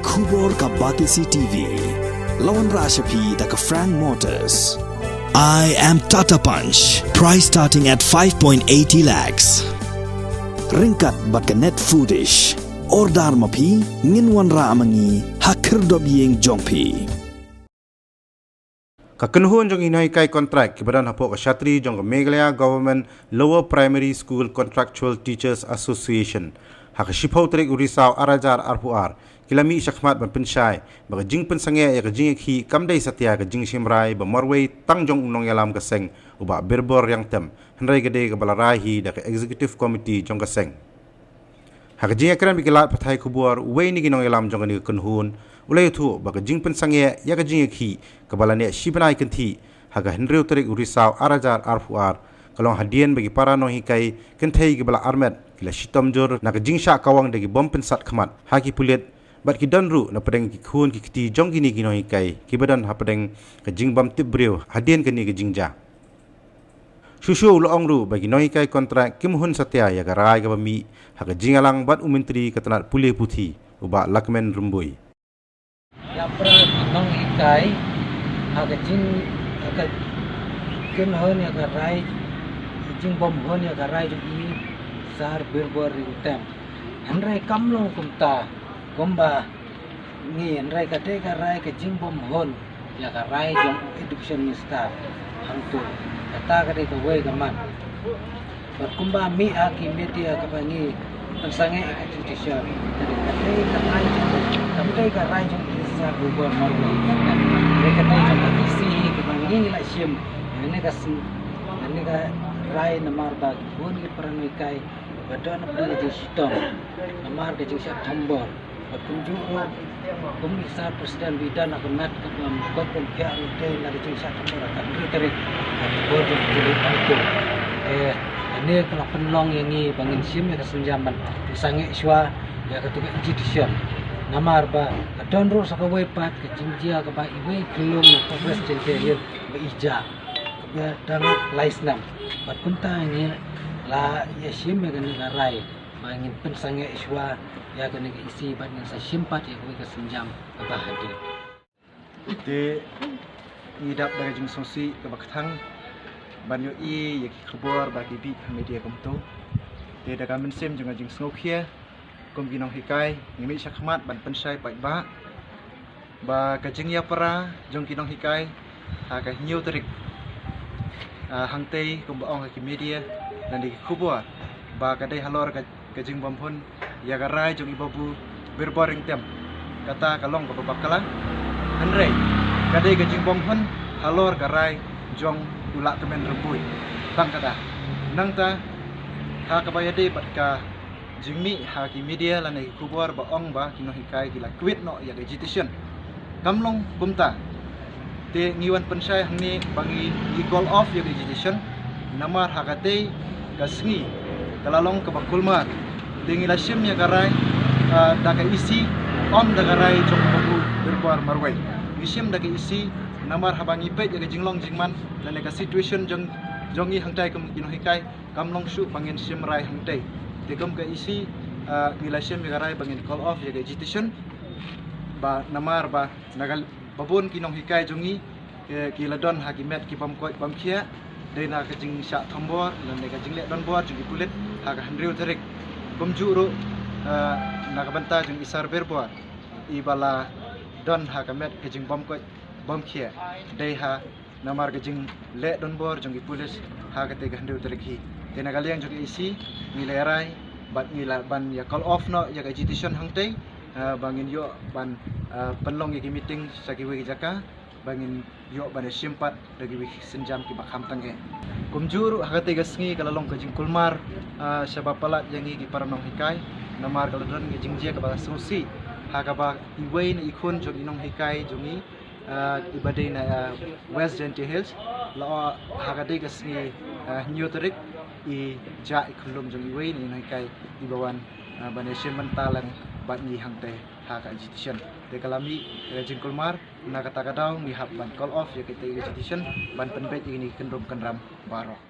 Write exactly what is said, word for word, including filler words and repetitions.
Khubor ka Batesi T V. La wanrah sha phi da ka Frank Motors. I am Tata Punch. Price starting at five point eighty lakhs. Ryngkat bad ka Net Foodish. Order ma phi, ngin wanrah ma ngi ha khyrdop ïing jong phi. Ka kynhun jong ki nonghikai contract kiba don hapoh ka shatri jong ka Meghalaya Government Lower Primary School Contractual Teachers Association, ha ka shiphew tarik u Risaw ar hajar arphew ar, ki la mih shakhmat ban pynshai ba ka jingpynsangeh ïa ka jingïakhih kam dei satia ka jingshim rai ba marwei tang jong u nongïalam ka seng, u Bah Birbor Riangtem, hynrei ka dei kaba la rai hi da ka Executive Committee jong ka seng. Ha ka jingïakren bad ki lad pathai khubor, uwei na ki nongïalam jong kane ka kynhun u la ïathuh ba ka jingpynsangeh ïa ka jingïakhih kaba la neh shi bnai kynthih ha ka hynriew tarik u Risaw ar hajar arphew ar ka long hadien ba ki para nonghikai kynthei kiba la armet ki la shitom jur na ka jingshah kawang da ki bom pynsat khmat ha ki pulit bad ki don ruh na pdeng ki khun ki kti jong kine ki nonghikai kiba don hapdeng ka jingbym tip briew hadien kane ka jingjia. Shuh shuh u la ong ruh ba ki nonghikai contract kim hun satia ïa ka rai kaba mih ha ka jingïalang bad u Myntri ka tnat pule puthi, u Bah Lahkmen Rymbui. Ïa para ki nonghikai ha ka jing, ha ka kynhun ïa ka rai, jingbymhun ïa ka rai jong i Sir Birbor Riangtem. Hynrei kam long kumta, kumba ngi, hynrei ka dei ka rai ka jingbymhun ïa ka rai jong u Education Minister hangto. Kata ka dei kawei ka mat. Bad kumba mih ha ki media kaba ngi pynsangeh ïa ka agitation, ka dei ka rai jong, ka dei ka rai jong i Sir Birbor marwei. Ka dei ka rai jong ka E C hi kaba ngi la shim. Kane ka sng-, kane ka rai namar ba ki bun ki para nonghikai ba don na pdeng ka jingshitom namar ka jingshah thombor. Bad kumjuh ruh, kum i Sir President ba i don ha ka met kaba ym koit bym khiah ruh te na ka jingshah thombor ha ka hynriew tarik, ka bor jong ka jylla hangto. Eh, kane ka la pynlong ïa ngi ba ngin shim ïa ka sienjam ban pynsangeh shuwa ïa katu ka agitation. Namar ba ka don ruh sa kawei pat ka jingjia kaba iwei i khyllung na Progress Jaintia Hills ba i jah. Kaba dang lai snem. Bad kumta ngi la ïa shim ïa kane ka rai ba ngin pynsangeh shuwa ïa kane ka E C bad ngin sa shim pat ïa kawei ka sienjam kaba hadien. Te ngi dap da ka jingsngewsih kaba kthang ban ïohi ïa ki khubor ba ki bih ha media kumto. Te da ka mynsiem jong ka jingsngewkhia, kum ki nonghikai ngi mih shakhmat ban pynshai paidbah ba ka jingïapra jong ki nonghikai ha ka hynñiew tarik, ah, hangtei kumba ong ha ki media lane ki khubor ba ka dei halor ka, ka jingbymhun ïa ka rai jong i Babu Birbor Riangtem. Kata ka long kaba bakla. Hynrei ka dei ka jingbymhun halor ka rai jong u Lahkmen Rymbui. Tang kata. Nangta ha kaba ïadei bad ka jingmih ha ki media lane ki khubor ba ong ba ki nonghikai ki la quit noh ïa ka agitation. Kam long kumta. Te ngi wan pynshai hangne ba ngi, ngi call off ïa ka agitation namar ha katei ka sngi ka la long kaba kulmar. Te ngi la shim ïa ka rai, ah, da ka E C, ym da ka rai jong u Babu Birbor marwei. Ngi shim da ka E C namar haba ngi peit ïa ka jinglong jingman lane ka situation jong, jong ngi hangtai kum ki nonghikai, kam long shuh ba ngin shim rai hangtei. Te kum ka E C, ah, ngi la shim ïa ka rai ba ngin call off ïa ka agitation. Ba namar ba na ka, ba bun ki nonghikai jong ngi, eh, ki la don ha ki met ki bym koit bym khiah dei na ka jingshah thombor lane ka jingleh donbor jong ki pulit ha ka hynriew tarik. Kumjuh ruh, eh, na ka bynta jong i Sir Birbor, i ba la don ha ka met ka jingbym koit bym khiah dei ha namar ka jingleh donbor jong ki pulit ha katei ka hynriew tarik hi. Te na ka liang jong ka E C ngi la rai bad ngi la ban ïa call off noh ïa ka agitation hangtei, ah, ba ngin ïoh ban, ah, pynlong ïa ki meeting sha kiwei ki jaka ba ngin ïoh ban ïa shim pat da kiwei ki sienjam kiba kham tang eh. Kumjuh ruh ha katei ka sngi ka la long ka jingkulmar, ah, shaba palat ïa ngi ki para nonghikai namar ka la don ka jingjia kaba sngewsih ha kaba iwei na i khun jong i nonghikai jong ngi, ah, i ba dei na, ah, West Jaintia Hills, la, ah, ha ka dei ka sngi, ah, hynñiew tarik, i jah i khyllung jong iwei na i nonghikai i ba wan, ah, ban ïa shim bynta lang bad ngi hangtei ha ka agitation. Te ka la mih ka jingkulmar, na kata ka daw ngi hap ban call off ïa katei ka agitation ban pynbeit ïa kine ki kyndrum kyndram baroh.